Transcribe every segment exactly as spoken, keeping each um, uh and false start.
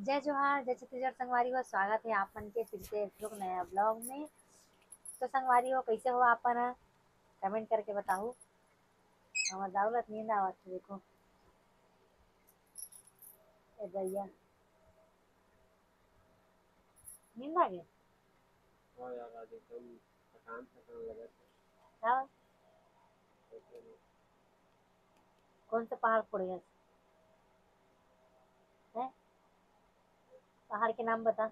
जय जोहार, जय छत्तीसगढ़ संगवारी हो, स्वागत हे आप मन के फिर से एक ठो नया vlog में। तो संगवारी हो, कइसे हो आप मन? Comment करके बताहू। हमर दाऊ ला त नींद आवत हे, देखो। ए दइया, नींद आ गे? हाँ यार, आज एकदम थकान थकान लगत हे। हाँ। कौन सा पहाड़ फोड़े हस? हैं? पहाड़ के नाम बता।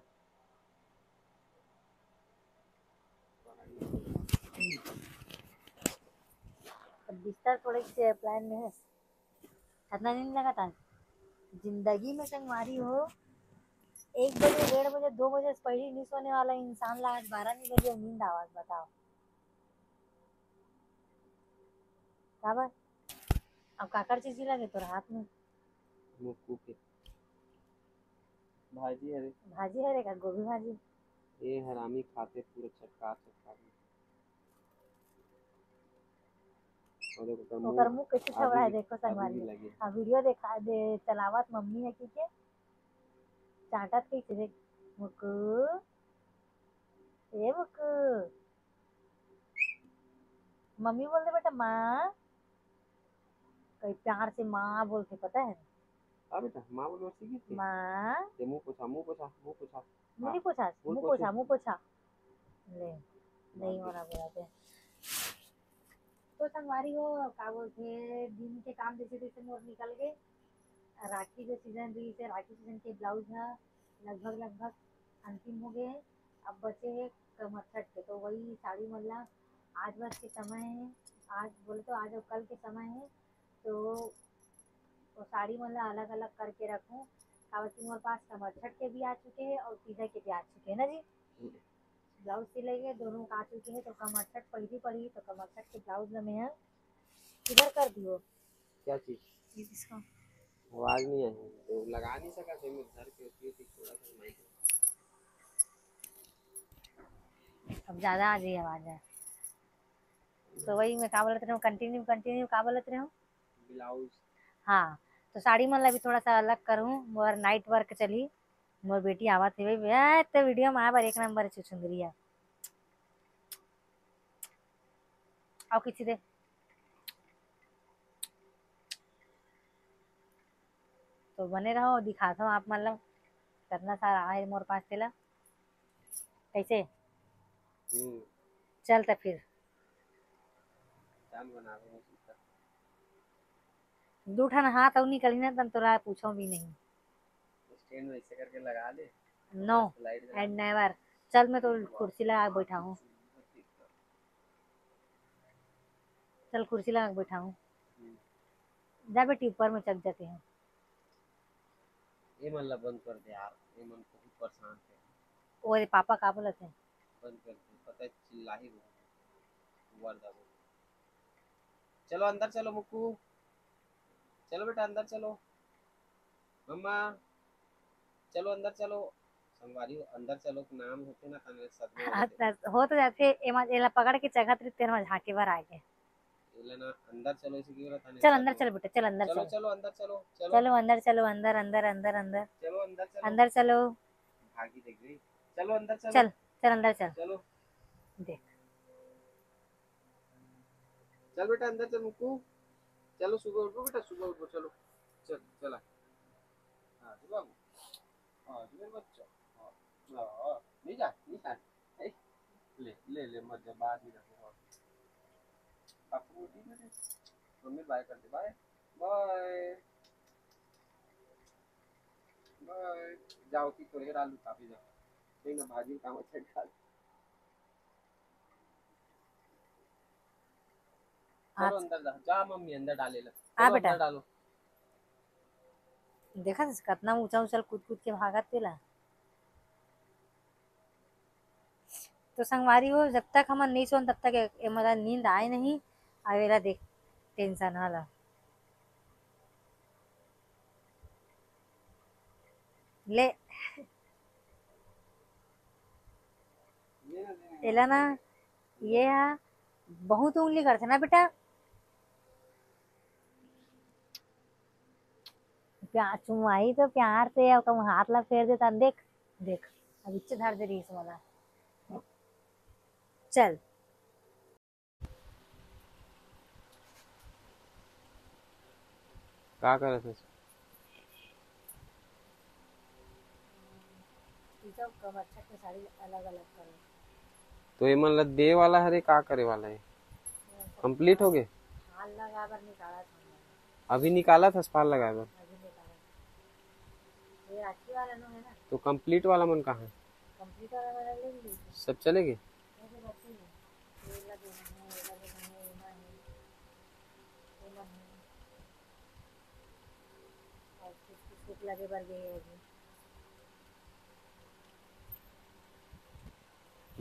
अब बिस्तर थोड़े से plan में हे। इतना नींद लगत हे जिंदगी में संगवारी हो। एक बजे, डेढ़ बजे, दो बजे से पहले नहीं सोने वाला इंसान ला आज बारह नहीं बजे नींद आवत, बताओ। काबर? अब काकर चीज लगे तोर हाथ में? मुक्कू के भाजी हरे। भाजी हरे का? गोभी भाजी? ए हरामी खाते पूरा चटका चटका। और देखो, ओकर मुंह, ओकर मुंह कैसे छबड़ा है, देखो संगवारी। अब video देखा दे, चलावत मम्मी है कि के चाटत कैसे देख। मुक्कू, ए मुक्कू, मम्मी बोल दे बेटा, माँ। कई प्यार से माँ बोलथे, पता है? हाँ बेटा, माँ बोलना सीखी थी। माँ। ये मुंह पोछा, मुंह पोछा, मुंह पोछा। मुंह नहीं पोछा, मुंह पोछा, मुंह पोछा। ले, नहीं हो रहा बोला थे। तो संगवारी हो, का बोलथे, दिन के काम जैसे तैसे मोर निकल गए। राखी जो season रही से, राखी season के blouse ह लगभग लगभग अंतिम हो गए हैं। अब बचे हैं कमरछठ के, तो वही साड़ी मन ला आज बस के समय है, आज बोले तो आज और कल के समय है, तो वो साड़ी मन ला अलग अलग करके रखूँ, काबर कि मोर पास कमरछठ के भी आ चुके हैं और तीजा के भी आ चुके हैं ना जी। ब्लाउज सिले गए, दोनों का आ चुके हैं, तो कमरछठ पहिरी पड़ी, तो कमरछठ के ब्लाउज ला मैं ह किधर कर दियो? क्या चीज? ये किसका? आवाज नहीं आई, तो लगा नहीं सका थे, मैं घर पे होती थी थोड़ा सा माइक। अब ज्यादा आ गई आवाज है। तो वही मैं का बोलत रहे हूँ, continue, continue का बोलत रहे हूँ? ब्लाउज। हाँ, तो साड़ी मन ला भी थोड़ा सा अलग करूँ, मोर night work चली। मोर बेटी आवत हे, ए, तो video में आए बर एक नंबर छुछुंदरी है। आओ खींची दे। तो बने रहो, दिखाता हूँ आप मन ला, कितना सारा आए मोर पास तेला। कैसे? हम्म। चल त फिर। जान बना दो, मैं सीखा। दू ठन हाथ अउ निकलही ना, तन तोरा पूछो भी नहीं। Stand में ऐसे करके लगा ले। No, slide करा and दे। Never। चल, मैं तो कुर्सी लगा के बैठा हूँ। चल, कुर्सी लगा के बैठा हूँ। हम्म। जा बेटी, ऊपर में चढ़ जाते हैं। ये मन ला बंद कर दे यार, ये मन बहुत परेशान थे। ओरे पापा का बोलत हे? बंद कर दे, पता है चिल्ला ही वो। वर दबो। चलो अंदर चलो मुक्कू, चलो बेटा अंदर चलो। मम्मा, चलो अंदर चलो। संगवारी हो, अंदर चलो के नाम होथे ना, तने सदमा हाँ, होथे। त-, हो तो जाथे, एमा, एला पकड़ के चघत रहिथे, तेन म झांके बर आगे। एला ना अंदर चलो, इसे क्यों रहता नहीं चल, अंदर चलो। चल बेटा, चल अंदर चलो, चल। चलो, अंदर चलो, चलो। चलो, अंदर चलो, अंदर, अंदर, अंदर। चलो, अंदर चलो। अंदर चलो। भागी देख गई। चलो, अंदर चलो। चल, चल अंदर चल। चलो। देख। चल बेटा, अंदर चल मुक्कू। चलो, सुबह उठो बेटा, सुबह उठो, चलो। चल, चला। हाँ, जी बाबू। हाँ, जी मेरे बच्चा। हाँ, हाँ, हाँ। नहीं जा, नहीं जा। ए, ले, ले, ले, मत जा, बाद में जाते हैं। हाँ। पापा को ठीक है? मम्मी bye कर दे, bye। Bye। Bye। जाओ कि तोरे आलू काफी जाओ। नहीं ना, भाजी काम अच्छा डाल। चलो आज अंदर जा, जा मम्मी अंदर डाले ला। आ चलो बेटा। अंदर डालो। देखत हस कतना ऊंचा ऊंचा कूद कूद के भागत तेला। तो संगवारी हो, जब तक हमन नहीं सोन तब तक ए-, ए मोला नींद आए नहीं, आवेला देख tension वाला। ले। एला ना, ये हा बहुत उंगली करथे ना बेटा। प्यार चुमवाही तो प्यार से, अब कम हाथ ला फेर देता। देख, देख, अब इच्छे धर दे रही मोला। चल। का करत हस? ई सब कमरछट के साड़ी अलग-अलग करो। तो ये मन ल दे वाला हरे, का करे वाला है? ये सब complete हो गे? फाल लगाए बर निकालत हन। अभी निकालत हस फाल लगाए बर? अभी निकालत। ये राखी वाला नो है ना? तो complete वाला मन कहाँ है? Complete वाला मन ले ली। सब चले गए? ये सब रखी है। ये लगे हैं, ये लगे हैं, ये ना है। ये ना है। और कुछ, कुछ, कुछ लगे बर गए हैं अभी।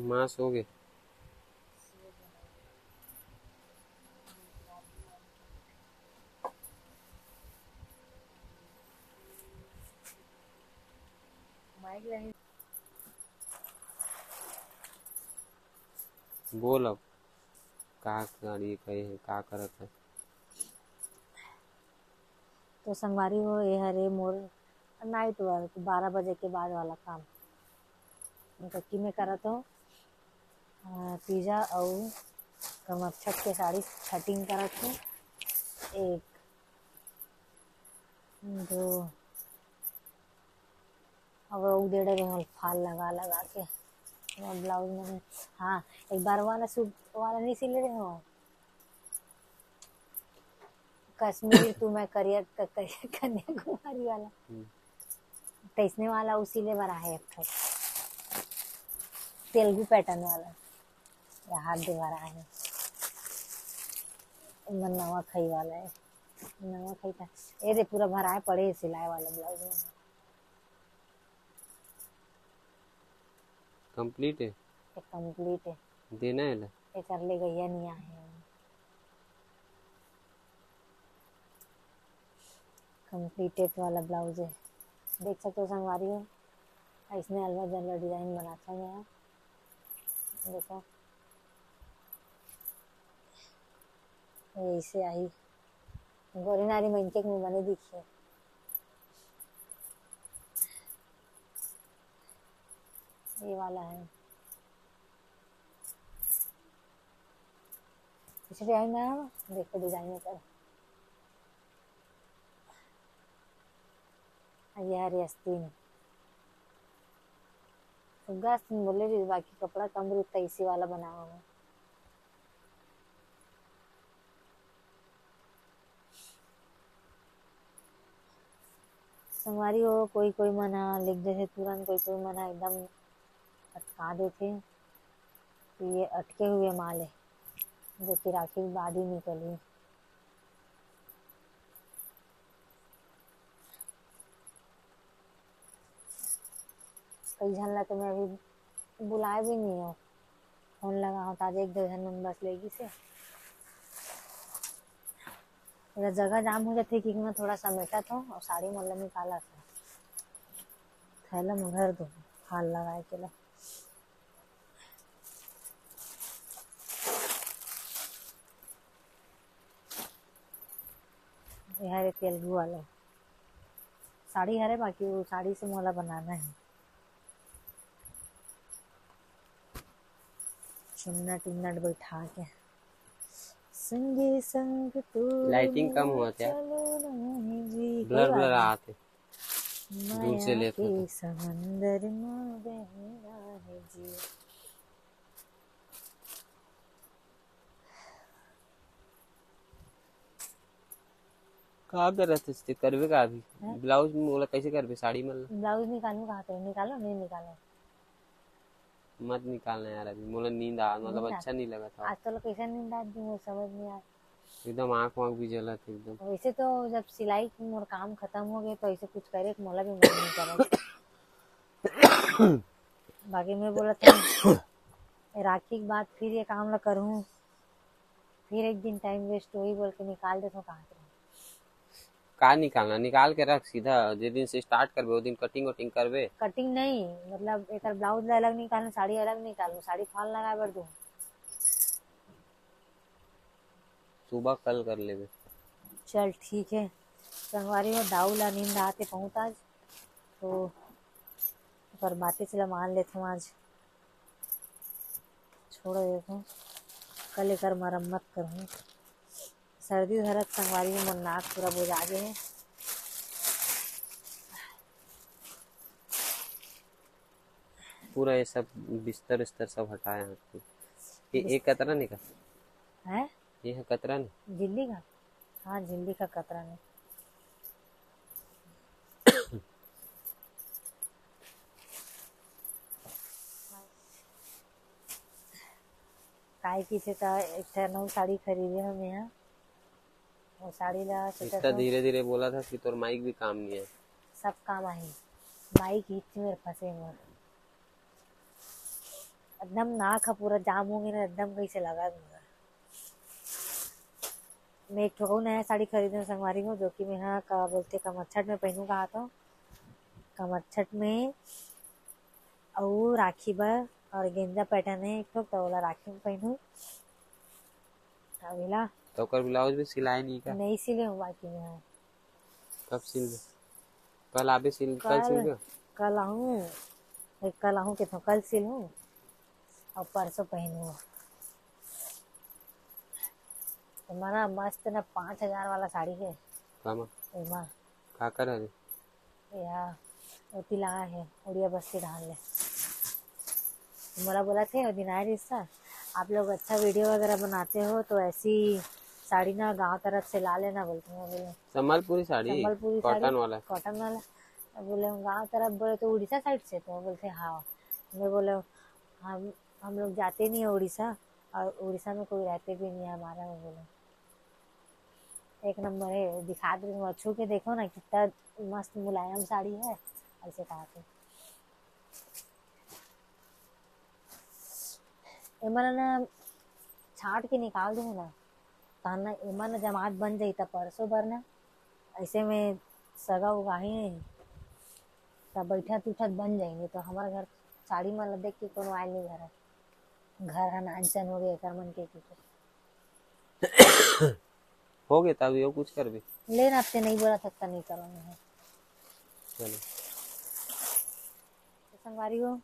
मास हो गए। माइक रही। बोल अब, का गाड़ी कहे है, का करत है? तो संगवारी हो, ये हरे मोर night work, बारह बजे के बाद वाला काम। तो कि मैं करत हूँ, अ, pizza अउ कमरछट के साड़ी cutting करत हूँ। एक, दो, अब वो उधेड़े रहे हो फाल लगा लगा के। वो blouse में, हाँ, एक बार वाला suit वाला नहीं सिले रहे हो, कश्मीर to मैं करिया क-, क-, कन्याकुमारी वाला। हम्म। तैसने वाला उ सिले बर आहे एक ठो तेलुगु pattern वाला, या हाथ दे बर आहे। मन नवा खई वाला है, नवा खई का। ए दे पूरा भराए पड़े है सिलाए वाला blouse में। Complete है? ये complete है। देना है ला? एकर ले गैया नहीं आहे। Completed वाला blouse है, देख सकते हो संगवारी हो। ऐसने अलवा जलवा design बनाता हूँ मैं। देखो, ये ऐसे आई। गोरी नारी मन के मुंह बने दिखिए। ये वाला है। इसलिए आई ना, देखो design कर। ये हरे अस्तीन। सुग्गा अस्तीन बोले रही, बाकी कपड़ा कम रही, तैसी वाला बनावा हो। संगवारी हो, कोई कोई मन ह लिख देथे तुरंत, कोई कोई मन ह एकदम अटका देथे। तो ये अटके हुए माल है, जो कि राखी के बाद ही निकली। कई झन ला तो मैं अभी बुलाए भी नहीं हो, फोन लगा हो तो आज एक दो झन मन बस ले गिस हे। एला जगह जाम हो जाथे कि मैं थोड़ा समेटत हो और साड़ी मन ला निकालत हो। थैला में भर दो, फाल लगाए के ला। ये हरे तेलुगु वाला साड़ी हरे, बाकी वो साड़ी से मोला बनाना है चुन्नट उन्नट बैठा के। संगे संग तू lighting कम हुआ क्या? चलो नहीं जी, blur blur आते। दूर से माया लेत के होता। समंदर में बहना है जी। का करत हस ते? करबे का अभी? हैं? Blouse में ओला कैसे करबे? साड़ी मन ला? Blouse निकालू कहा तो निकालो, नहीं निकालो। मत निकालना यार, अभी मोला नींद आ, मतलब नींद आ। अच्छा नहीं लगत हवा। आज तो कैसे नींद आ दी, मुझे समझ नहीं आ। एकदम आँख वाँख भी जलत हे एकदम। वैसे तो जब सिलाई मोर काम खत्म हो गए तो ऐसे कुछ करे के मोला भी मन नहीं करत। बाकी मैं बोलत हूँ, राखी के बाद फिर ये काम ला करूँ, फिर एक दिन time waste होही बोल के निकाल देथों कहाँ के। का निकालना, निकाल के रख सीधा, जे दिन से start करबे, वो दिन cutting वटिंग करबे। Cutting नहीं, मतलब एकर blouse ला अलग निकालूँ, साड़ी अलग निकालूँ, साड़ी फाल लगाए बर दूँ। सुबह कल कर लेबे। चल ठीक है, संगवारी हो, दाऊ ला नींद आते बहुत आज, तो ओकर बातेच ला मान लेथों आज। छोड़ देथों, कल एकर मरम्मत करहूँ। सर्दी धरत संगवारी हो, मोर नाक पूरा बोजा गे हे। पूरा ये सब बिस्तर उस्तर सब हटाए हाथ के। ये, ये कतरा नहीं का? हैं? ये है कतरा नहीं? झिल्ली का? हाँ, झिल्ली का कतरा नहीं। काय किसे त एक ठे नऊ साड़ी खरीदे हँव मेहा। वो साड़ी ला सोचत इतना हँव। धीरे धीरे बोला था कि तोर माइक भी काम नहीं है। सब काम आही, माइक हिच मेर फंसे मोर। एकदम नाक ह पूरा जाम हो गे ना, एकदम कइसे लगा मोला। मैं एक ठो अउ नया साड़ी खरीदे हँव संगवारी हो, जो कि मेहा का बोलथे कमरछठ में पहनू कहा तो कमरछठ में अउ राखी बर और गेंजा पैटर्न है एक ठो, तो ओला राखी में पहनू। अउ एला तो ओकर ब्लाउज भी सिलाए नहीं का? नहीं सिले हूँ बाकी में। कब सिलबे? कल आबे सिल, कल कल सिलबे? कल आहूँ, एक कल आहूँ के तो कल सिलहूँ और परसों पहनूँ। तो मना मस्त ना पाँच हजार वाला साड़ी है। कामा? एमा। का कर हरे? या ओती ला है उड़िया बस्ती डाल ले। मोला बोला थे वो दिन आए रिस, आप लोग अच्छा वीडियो वगैरह बनाते हो तो ऐसी साड़ी ना गांव तरफ से ला लेना बोलते हैं। बोले संबलपुरी साड़ी, संबलपुरी साड़ी, कॉटन वाला। कॉटन वाला। अब बोले हम गांव तरफ, बोले तो उड़ीसा साइड से, तो बोलते हाँ। मैं बोले हम हम लोग जाते नहीं है उड़ीसा और उड़ीसा में कोई रहते भी नहीं है हमारा। मैं बोले एक नंबर है, दिखा दे तुम छू के देखो ना कितना मस्त मुलायम साड़ी है, ऐसे कहा थे। एमन ना छाट के निकाल दे ना, तहन ना एमन ना जमात बन जाई त परसों बर ना ऐसे में सगा उगाही नहीं, तब बैठत उठत बन जाई, नहीं तो हमारे घर साड़ी मन ला देख के कोनो आयल नहीं घर, घर हन अनचन हो गए एकर मन के, के, के। हो गए तब यो कुछ करबे। ले ना, अब ते नहीं बोला सकता, नहीं करो नहीं। चलो। तो संगवारी हो,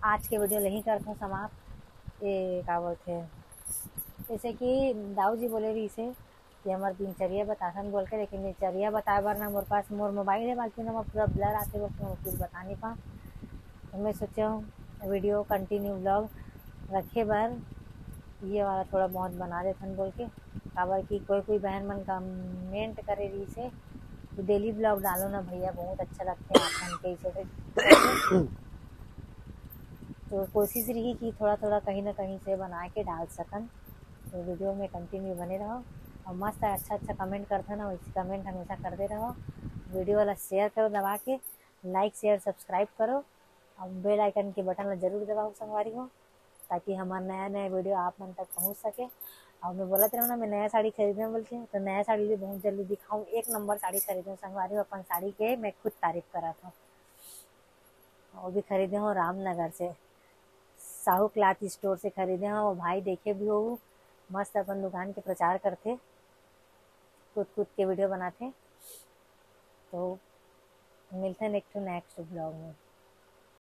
आज के वीडियो यहीं करत हूँ समाप्त। ये का बोलते हैं, जैसे कि दाऊ जी बोले रही से कि हमार दिनचर्या बताथन बोल के, लेकिन दिनचर्या बताए बर ना मोर पास मोर मोबाइल है, बाकी ना मैं पूरा ब्लर आते वक्त मैं कुछ बता नहीं पाऊँ। तो मैं सोचे हूँ वीडियो कंटिन्यू ब्लॉग रखे बर ये वाला थोड़ा बहुत बना देथन बोल के, काबर कि कोई कोई बहन मन कमेंट करे रही से कि डेली ब्लॉग डालो ना भैया, बहुत अच्छा लगता है आप मन के इसे। तो कोशिश रही कि थोड़ा थोड़ा कहीं ना कहीं से बना के डाल सकन। तो वीडियो में कंटिन्यू बने रहो और मस्त अच्छा अच्छा कमेंट करते ना, वैसे कमेंट हमेशा करते रहो। वीडियो वाला शेयर करो दबा के, लाइक शेयर सब्सक्राइब करो और बेल आइकन के बटन ला जरूर दबाओ संगवारी हो, ताकि हमार नया नया वीडियो आप मन तक पहुंच सके। और मैं बोलत रहूँ ना, मैं नया साड़ी खरीदे बोल के, तो नया साड़ी भी बहुत जल्दी दिखाऊँ। एक नंबर साड़ी खरीदे संगवारी हो, अपन साड़ी के मैं खुद तारीफ करत हूँ। वो भी खरीदे हूँ रामनगर से, साहू क्लॉथ स्टोर से खरीदे हूँ। वो भाई देखे भी हो, मस्त अपन दुकान के प्रचार करते, खुद खुद के वीडियो बनाते। तो मिलते हैं एक ठो नेक्स्ट ब्लॉग में।